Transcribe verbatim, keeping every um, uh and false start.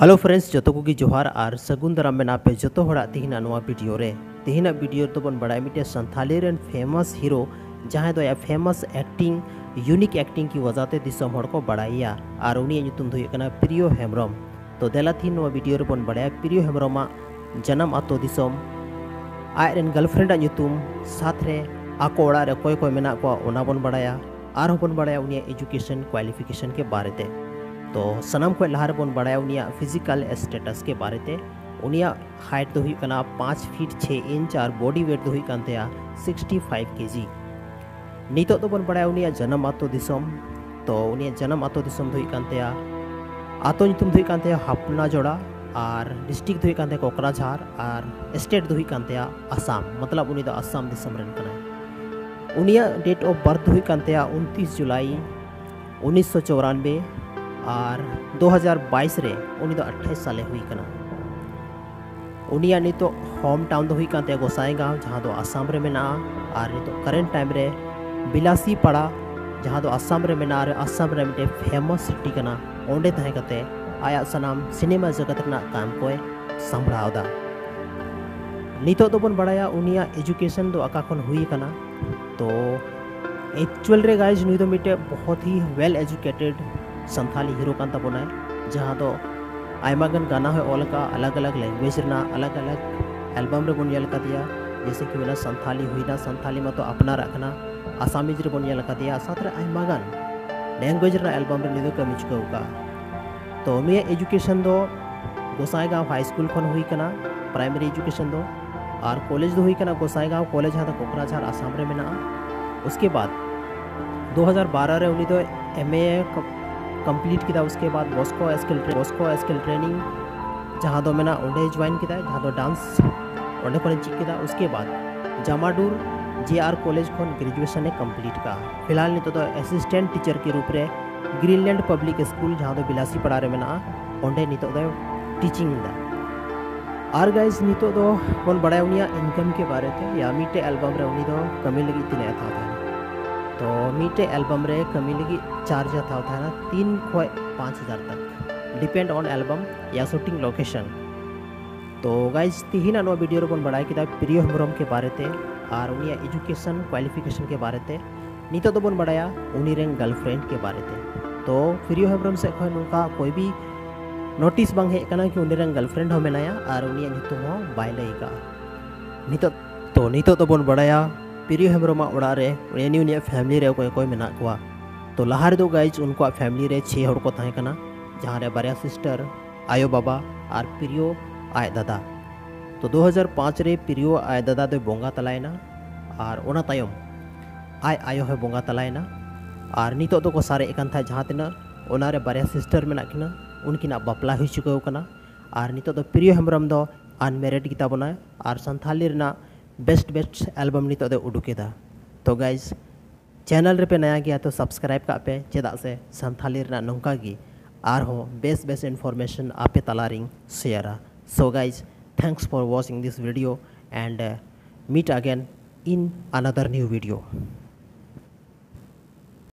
Hello friends, ᱡᱚᱛᱚ ᱠᱚᱜᱮ ᱡᱚᱦᱟᱨ ᱟᱨ ᱥᱟᱹᱜᱩᱱ ᱫᱟᱨᱟᱢ ᱢᱮᱱᱟᱜ ᱯᱮ ᱡᱚᱛᱚ ᱦᱚᱲᱟᱜ ᱛᱮᱦᱮᱧᱟᱜ ᱱᱚᱣᱟ ᱵᱷᱤᱰᱤᱭᱳ ᱨᱮ᱾ ᱛᱮᱦᱮᱧᱟᱜ ᱵᱷᱤᱰᱤᱭᱳ ᱨᱮᱫᱚ ᱵᱚᱱ ᱵᱟᱲᱟᱭᱟ ᱢᱤᱫᱴᱮᱱ ᱥᱟᱱᱛᱷᱟᱞᱤ ᱨᱮᱱ ᱯᱷᱮᱢᱟᱥ ᱦᱤᱨᱳ, ᱡᱟᱦᱟᱸᱭ ᱫᱚ ᱟᱭᱟᱜ ᱯᱷᱮᱢᱟᱥ ᱮᱠᱴᱤᱝ, ᱤᱭᱩᱱᱤᱠ ᱮᱠᱴᱤᱝ ᱠᱤ ᱣᱟᱡᱟ ᱛᱮ ᱫᱤᱥᱚᱢ ᱦᱚᱲ ᱠᱚ ᱵᱟᱲᱟᱭᱮᱭᱟ ᱟᱨ ᱩᱱᱤᱭᱟᱜ ᱧᱩᱛᱩᱢ ᱫᱚ ᱦᱩᱭᱩᱜ ᱠᱟᱱᱟ ᱯᱨᱤᱭᱚ ᱦᱮᱢᱵᱨᱚᱢ᱾ ᱛᱚ ᱫᱮᱞᱟ ᱛᱮᱦᱮᱧ ᱱᱚᱣᱟ ᱵᱷᱤᱰᱤᱭᱳ ᱨᱮᱵᱚᱱ ᱵᱟᱲᱟᱭᱟ ᱯᱨᱤᱭᱚ ᱦᱮᱢᱵᱨᱚᱢᱟᱜ ᱡᱟᱱᱟᱢ ᱟᱛᱳ ᱫᱤᱥᱚᱢ, ᱟᱡ ᱨᱮᱱ ᱜᱟᱨᱞᱯᱷᱨᱮᱱᱰ ᱟᱜ ᱧᱩᱛᱩᱢ, ᱥᱟᱛ ᱨᱮ ᱟᱠᱚ ᱚᱲᱟᱜ ᱨᱮ ᱚᱠᱚᱭ ᱚᱠᱚᱭ ᱢᱮᱱᱟᱜ ᱠᱚᱣᱟ ᱚᱱᱟ ᱵᱚᱱ ᱵᱟᱲᱟᱭᱟ᱾ ᱟᱨᱦᱚᱸ ᱵᱚᱱ ᱵᱟᱲᱟᱭᱟ ᱩᱱᱤᱭᱟᱜ ᱮᱡᱩᱠᱮᱥᱚᱱ ᱠᱣᱟᱞᱤᱯᱷᱤᱠᱮᱥᱚᱱ ᱠᱮ ᱵᱟᱨᱮ ᱛᱮ᱾ ᱛᱚ ᱥᱟᱱᱟᱢ ᱠᱷᱚᱱ ᱞᱟᱦᱟ ᱨᱮᱵᱚᱱ ᱵᱟᱲᱟᱭᱟ ᱩᱱᱤᱭᱟᱜ ᱯᱷᱤᱡᱤᱠᱟᱞ ᱥᱴᱮᱴᱟᱥ ᱠᱮ ᱵᱟᱨᱮ ᱛᱮ᱾ ᱩᱱᱤᱭᱟᱜ ᱦᱟᱭᱤᱴ ᱫᱚ ᱦᱩᱭᱩᱜ ᱠᱟᱱᱟ ᱯᱟᱸᱪ ᱯᱷᱤᱴ ᱪᱷᱮ ᱤᱧᱪ ᱟᱨ ᱵᱚᱰᱤ ᱣᱮᱴ ᱫᱚ ᱦᱩᱭᱩᱜ ᱠᱟᱱ ᱛᱟᱭᱟ ᱥᱤᱠᱥᱴᱤ ᱯᱷᱟᱭᱤᱵᱷ ᱠᱮᱡᱤ᱾ ᱱᱤᱛᱚᱜ ᱫᱚᱵᱚᱱ ᱵᱟᱲᱟᱭᱟ ᱩᱱᱤᱭᱟᱜ ᱡᱟᱱᱟᱢ ᱟᱛᱳ ᱫᱤᱥᱚᱢ᱾ ᱛᱚ ᱩᱱᱤᱭᱟᱜ ᱡᱟᱱᱟᱢ ᱟᱛᱳ ᱫᱤᱥᱚᱢ ᱫᱚ ᱦᱩᱭᱩᱜ ᱠᱟᱱ ᱛᱟᱭᱟ, ᱟᱛᱳ ᱧᱩᱛᱩᱢ ᱫᱚ ᱦᱩᱭᱩᱜ ᱠᱟᱱ ᱛᱟᱭᱟ ᱦᱟᱯᱱᱟᱡᱚᱲᱟ ᱟᱨ ᱰᱤᱥᱴᱨᱤᱠᱴ ᱫᱚ ᱦᱩᱭᱩᱜ ᱠᱟᱱ ᱛᱟᱭᱟ ᱠᱚᱠᱨᱟᱡᱷᱟᱨ ᱟᱨ ᱥᱴᱮᱴ ᱫᱚ ᱦᱩᱭᱩᱜ ᱠᱟᱱ ᱛᱟᱭᱟ ᱟᱥᱟᱢ, ᱢᱚᱛᱞᱚᱵ ᱩᱱᱤ ᱫᱚ ᱟᱥᱟᱢ ᱫᱤᱥᱚᱢ ᱨᱮᱱ ᱠᱟᱱᱟᱭ᱾ ᱩᱱᱤᱭᱟᱜ ᱰᱮᱴ ᱚᱯᱷ ᱵᱟᱨᱛᱷ ᱫᱚ ᱦᱩᱭᱩᱜ ᱠᱟᱱ ᱛᱟᱭᱟ ᱩᱱᱛᱤᱥ ᱡᱩᱞᱟᱭ ᱩᱱᱤᱥᱥᱚ ᱪᱚᱣᱨᱟᱱᱵᱮ ᱟᱨ ᱫᱩ ᱦᱟᱡᱟᱨ ᱵᱟᱭᱤᱥ ᱨᱮ ᱩᱱᱤ ᱫᱚ ᱟᱴᱷᱟᱭᱤᱥ ᱥᱟᱞᱮ ᱦᱩᱭ ᱠᱟᱱᱟ᱾ ᱩᱱᱤᱭᱟᱜ ᱱᱤᱛᱚᱜ ᱦᱳᱢ ᱴᱟᱣᱩᱱ ᱫᱚ ᱦᱩᱭᱩᱜ ᱠᱟᱱ ᱛᱟᱭᱟ ᱜᱚᱥᱟᱭᱜᱟᱸᱣ, ᱡᱟᱦᱟᱸ ᱫᱚ ᱟᱥᱟᱢ ᱨᱮ ᱢᱮᱱᱟᱜᱼᱟ, ᱟᱨ ᱱᱤᱛᱚᱜ ᱠᱟᱨᱮᱱᱴ ᱴᱟᱭᱤᱢ ᱨᱮ ᱵᱤᱞᱟᱥᱤ ᱯᱟᱲᱟ, ᱡᱟᱦᱟᱸ ᱫᱚ ᱟᱥᱟᱢ ᱨᱮ ᱢᱮᱱᱟᱜᱼᱟ ᱟᱨ ᱟᱥᱟᱢ ᱨᱮ ᱢᱤᱫᱴᱮᱱ ᱯᱷᱮᱢᱟᱥ ᱥᱤᱴᱤ ᱠᱟᱱᱟ, ᱚᱸᱰᱮ ᱛᱟᱦᱮᱸ ᱠᱟᱛᱮ ᱟᱭᱟᱜ ᱥᱟᱱᱟᱢ ᱥᱤᱱᱮᱢᱟ ᱡᱚᱜᱚᱛ ᱨᱮᱱᱟᱜ ᱠᱟᱢ ᱠᱚᱭ ᱥᱟᱢᱵᱲᱟᱣ ᱮᱫᱟ᱾ ᱱᱤᱛᱚᱜ ᱫᱚᱵᱚᱱ ᱵᱟᱲᱟᱭᱟ ᱩᱱᱤᱭᱟᱜ ᱮᱡᱩᱠᱮᱥᱚᱱ ᱫᱚ ᱚᱠᱟ ᱠᱷᱚᱱ ᱦᱩᱭ ᱟᱠᱟᱱᱟ᱾ ᱛᱚ ᱮᱠᱪᱩᱭᱟᱞ ᱨᱮ ᱜᱟᱭᱤᱡᱽ, ᱱᱩᱭ ᱫᱚ ᱢᱤᱫᱴᱮᱡ ᱵᱚᱦᱚᱛ ᱦᱤ ᱣᱮᱞ ᱮᱡᱩᱠᱮᱴᱮᱰ ᱥᱟᱱᱛᱷᱟᱞᱤ ᱦᱤᱨᱳ ᱠᱟᱱ ᱛᱟᱵᱚᱱᱟᱭ, ᱡᱟᱦᱟᱸ ᱫᱚ ᱟᱭᱢᱟ ᱜᱟᱱ ᱜᱟᱱᱟ ᱦᱚᱸᱭ ᱚᱞ ᱟᱠᱟᱫᱼᱟ, ᱟᱞᱟᱜᱽ ᱟᱞᱟᱜᱽ ᱞᱮᱝᱜᱩᱭᱮᱡᱽ ᱨᱮᱱᱟᱜ ᱟᱞᱟᱜᱽ ᱟᱞᱟᱜᱽ ᱮᱞᱵᱟᱢ ᱨᱮᱵᱚᱱ ᱧᱮᱞ ᱟᱠᱟᱫᱮᱭᱟ, ᱡᱮᱭᱥᱮ ᱠᱤ ᱦᱩᱭᱱᱟ ᱥᱟᱱᱛᱷᱟᱞᱤ ᱦᱩᱭᱱᱟ, ᱥᱟᱱᱛᱷᱟᱞᱤ ᱢᱟᱛᱚ ᱟᱯᱱᱟᱨᱟᱜ ᱠᱟᱱᱟ, ᱟᱥᱟᱢᱤᱡᱽ ᱨᱮᱵᱚᱱ ᱧᱮᱞ ᱟᱠᱟᱫᱮᱭᱟ, ᱥᱟᱶᱛᱮ ᱨᱮ ᱟᱭᱢᱟ ᱜᱟᱱ ᱞᱮᱝᱜᱩᱭᱮᱡᱽ ᱨᱮᱱᱟᱜ ᱮᱞᱵᱟᱢ ᱨᱮ ᱱᱩᱭ ᱫᱚ ᱠᱟᱹᱢᱤ ᱪᱩᱠᱟᱹᱣ ᱟᱠᱟᱫᱼᱟ᱾ ᱛᱚ ᱱᱩᱭᱟᱜ ᱮᱡᱩᱠᱮᱥᱚᱱ ᱫᱚ ᱜᱚᱥᱟᱭᱜᱟᱸᱣ ᱦᱟᱭ ᱥᱠᱩᱞ ᱠᱷᱚᱱ ᱦᱩᱭ ᱠᱟᱱᱟ, ᱯᱨᱟᱭᱢᱟᱨᱤ ᱮᱡᱩᱠᱮᱥᱚᱱ ᱫᱚ, ᱟᱨ ᱠᱚᱞᱮᱡᱽ ᱫᱚ ᱦᱩᱭ ᱠᱟᱱᱟ ᱜᱚᱥᱟᱭᱜᱟᱸᱣ ᱠᱚᱞᱮᱡᱽ, ᱡᱟᱦᱟᱸ ᱫᱚ ᱠᱚᱠᱨᱟᱡᱷᱟᱨ ᱟᱥᱟᱢ ᱨᱮ ᱢᱮᱱᱟᱜᱼᱟ᱾ ᱩᱥᱠᱮ ᱵᱟᱫ ᱫᱩ ᱦᱟᱡᱟᱨ ᱵᱟᱨᱚ ᱨᱮ ᱩᱱᱤ ᱫᱚ ᱮᱢ ᱮ ᱠᱚᱢᱯᱞᱤᱴ ᱠᱮᱫᱟ᱾ ᱩᱥᱠᱮ ᱵᱟᱫ ᱵᱚᱥᱠᱳ ᱥᱠᱤᱞ ᱵᱚᱥᱠᱳ ᱥᱠᱤᱞ ᱴᱨᱮᱱᱤᱝ ᱡᱟᱦᱟᱸ ᱫᱚ ᱢᱮᱱᱟᱜᱼᱟ, ᱚᱸᱰᱮ ᱡᱚᱭᱮᱱ ᱠᱮᱫᱟ, ᱡᱟᱦᱟᱸ ᱫᱚ ᱰᱟᱱᱥ ᱚᱸᱰᱮ ᱠᱷᱚᱱᱮ ᱪᱮᱫ ᱠᱮᱫᱟ᱾ ᱩᱥᱠᱮ ᱵᱟᱫ ᱡᱟᱢᱟᱰᱩᱨ ᱡᱮ ᱟᱨ ᱠᱚᱞᱮᱡᱽ ᱠᱷᱚᱱ ᱜᱨᱮᱡᱩᱭᱮᱥᱚᱱ ᱮ ᱠᱚᱢᱯᱞᱤᱴ ᱠᱟᱜᱼᱟ᱾ ᱯᱷᱤᱞᱦᱟᱞ ᱱᱤᱛᱚᱜ ᱫᱚ ᱮᱥᱤᱥᱴᱮᱱᱴ ᱴᱤᱪᱟᱨ ᱠᱮ ᱨᱩᱯ ᱨᱮ ᱜᱨᱤᱱᱞᱮᱱᱰ ᱯᱟᱵᱽᱞᱤᱠ ᱥᱠᱩᱞ, ᱡᱟᱦᱟᱸ ᱫᱚ ᱵᱤᱞᱟᱥᱤ ᱯᱟᱲᱟ ᱨᱮ ᱢᱮᱱᱟᱜᱼᱟ, ᱚᱸᱰᱮ ᱱᱤᱛᱚᱜ ᱫᱚᱭ ᱴᱤᱪᱤᱝ ᱮᱫᱟ᱾ ᱟᱨ ᱜᱟᱭᱤᱡᱽ, ᱱᱤᱛᱚᱜ ᱫᱚ ᱵᱚᱱ ᱵᱟᱲᱟᱭᱟ ᱩᱱᱤᱭᱟᱜ ᱤᱱᱠᱟᱢ ᱠᱮ ᱵᱟᱨᱮ ᱛᱮ, ᱭᱟ ᱢᱤᱫᱴᱮᱡ ᱮᱞᱵᱟᱢ ᱨᱮ ᱩᱱᱤ ᱫᱚ ᱠᱟᱹᱢᱤ ᱞᱟᱹᱜᱤᱫ ᱛᱤᱱᱟᱹᱜ ᱮ ᱦᱟᱛᱟᱣ ᱛᱟᱦᱮᱱᱟ᱾ ᱛᱚ ᱢᱤᱫᱴᱮᱡ ᱮᱞᱵᱟᱢ ᱨᱮ ᱠᱟᱹᱢᱤ ᱞᱟᱹᱜᱤᱫ ᱪᱟᱨᱡᱽ ᱦᱟᱛᱟᱣ ᱛᱟᱦᱮᱱᱟ ᱛᱤᱱ ᱠᱷᱚᱡ ᱯᱟᱸᱪ ᱦᱟᱡᱟᱨ ᱛᱟᱠ᱾ depend on album ᱭᱟ shooting location. ᱛᱚ guys, ᱛᱤᱦᱤᱧᱟᱜ ᱱᱚᱣᱟ video ᱨᱮᱵᱚᱱ ᱵᱟᱲᱟᱭ ᱠᱮᱫᱟ ᱯᱨᱤᱭᱚ ᱦᱮᱢᱵᱨᱚᱢ ᱠᱮ ᱵᱟᱨᱮᱛᱮ ᱟᱨ ᱩᱱᱤᱭᱟᱜ education qualification ᱠᱮ ᱵᱟᱨᱮᱛᱮ᱾ ᱱᱤᱛᱚᱜ ᱫᱚᱵᱚᱱ ᱵᱟᱲᱟᱭᱟ ᱩᱱᱤ ᱨᱮᱱ girlfriend ᱠᱮ ᱵᱟᱨᱮᱛᱮ᱾ ᱛᱚ ᱯᱨᱤᱭᱚ ᱦᱮᱢᱵᱨᱚᱢ ᱥᱮᱫ ᱠᱷᱚᱱ ᱱᱚᱝᱠᱟ ᱠᱚᱭ ᱵᱤ notice ᱵᱟᱝ ᱦᱮᱡ ᱟᱠᱟᱱᱟ ᱠᱤ ᱩᱱᱤ ᱨᱮᱱ girlfriend ᱦᱚᱸ ᱢᱮᱱᱟᱭᱟ ᱟᱨ ᱩᱱᱤᱭᱟᱜ ᱧᱩᱛᱩᱢ ᱦᱚᱸ ᱵᱟᱭ ᱞᱟᱹᱭ ᱟᱠᱟᱫᱼᱟ᱾ ᱱᱤᱛᱚᱜ ᱛᱚ ᱱᱤᱛᱚᱜ ᱫᱚᱵᱚᱱ ᱵᱟᱲᱟᱭᱟ ᱯᱨᱤᱭᱚ ᱦᱮᱢᱵᱨᱚᱢᱟᱜ ᱚᱲᱟᱜ ᱨᱮ ᱩᱱᱤ ᱩᱱᱤᱭᱟᱜ family ᱨᱮ ᱚᱠᱚᱭ ᱚᱠᱚᱭ ᱢᱮᱱᱟᱜ ᱠᱚᱣᱟ᱾ ᱛᱚ ᱞᱟᱦᱟ ᱨᱮᱫᱚ guys, ᱩᱱᱠᱩᱣᱟᱜ family ᱨᱮ ᱪᱷᱮ ᱦᱚᱲ ᱠᱚ ᱛᱟᱦᱮᱸ ᱠᱟᱱᱟ, ᱡᱟᱦᱟᱸ ᱨᱮ ᱵᱟᱨᱭᱟ sister, ᱟᱭᱳ ᱵᱟᱵᱟ ᱟᱨ ᱯᱨᱤᱭᱚ ᱟᱡ ᱫᱟᱫᱟ᱾ ᱛᱚ ᱫᱩ ᱦᱟᱡᱟᱨ ᱯᱟᱸᱪ ᱨᱮ ᱯᱨᱤᱭᱚ ᱟᱡ ᱫᱟᱫᱟ ᱫᱚᱭ ᱵᱚᱸᱜᱟ ᱛᱟᱞᱟᱭᱮᱱᱟ ᱟᱨ ᱚᱱᱟ ᱛᱟᱭᱚᱢ ᱟᱡ ᱟᱭᱳ ᱦᱚᱸᱭ ᱵᱚᱸᱜᱟ ᱛᱟᱞᱟᱭᱮᱱᱟ᱾ ᱟᱨ ᱱᱤᱛᱚᱜ ᱫᱚᱠᱚ ᱥᱟᱨᱮᱡ ᱟᱠᱟᱱ ᱛᱟᱦᱮᱸᱫ ᱡᱟᱦᱟᱸ ᱛᱤᱱᱟᱹᱜ, ᱚᱱᱟ ᱨᱮ ᱵᱟᱨᱭᱟ sister ᱢᱮᱱᱟᱜ ᱠᱤᱱᱟ, ᱩᱱᱠᱤᱱᱟᱜ ᱵᱟᱯᱞᱟ ᱦᱩᱭ ᱪᱩᱠᱟᱹᱣ ᱟᱠᱟᱱᱟ᱾ ᱟᱨ ᱱᱤᱛᱚᱜ ᱫᱚ ᱯᱨᱤᱭᱚ ᱦᱮᱢᱵᱨᱚᱢ ᱫᱚ unmarried ᱜᱮᱛᱟ ᱵᱚᱱᱟᱭ ᱟᱨ ᱥᱟᱱᱛᱷᱟᱞᱤ ᱨᱮᱱᱟᱜ best best album ᱱᱤᱛᱚᱜ ᱫᱚᱭ ᱩᱰᱩᱠ ᱮᱫᱟ᱾ ᱛᱚ guys, channel ᱨᱮᱯᱮ ᱱᱟᱭᱟ ᱜᱮᱭᱟ ᱛᱚ subscribe ᱠᱟᱜ ᱯᱮ, ᱪᱮᱫᱟᱜ ᱥᱮ ᱥᱟᱱᱛᱷᱟᱞᱤ ᱨᱮᱱᱟᱜ ᱱᱚᱝᱠᱟ ᱜᱮ ᱟᱨᱦᱚᱸ best best information ᱟᱯᱮ ᱛᱟᱞᱟᱨᱤᱧ ᱥᱮᱭᱟᱨᱟ᱾ So guys, thanks for watching this video and uh, meet again in another new video.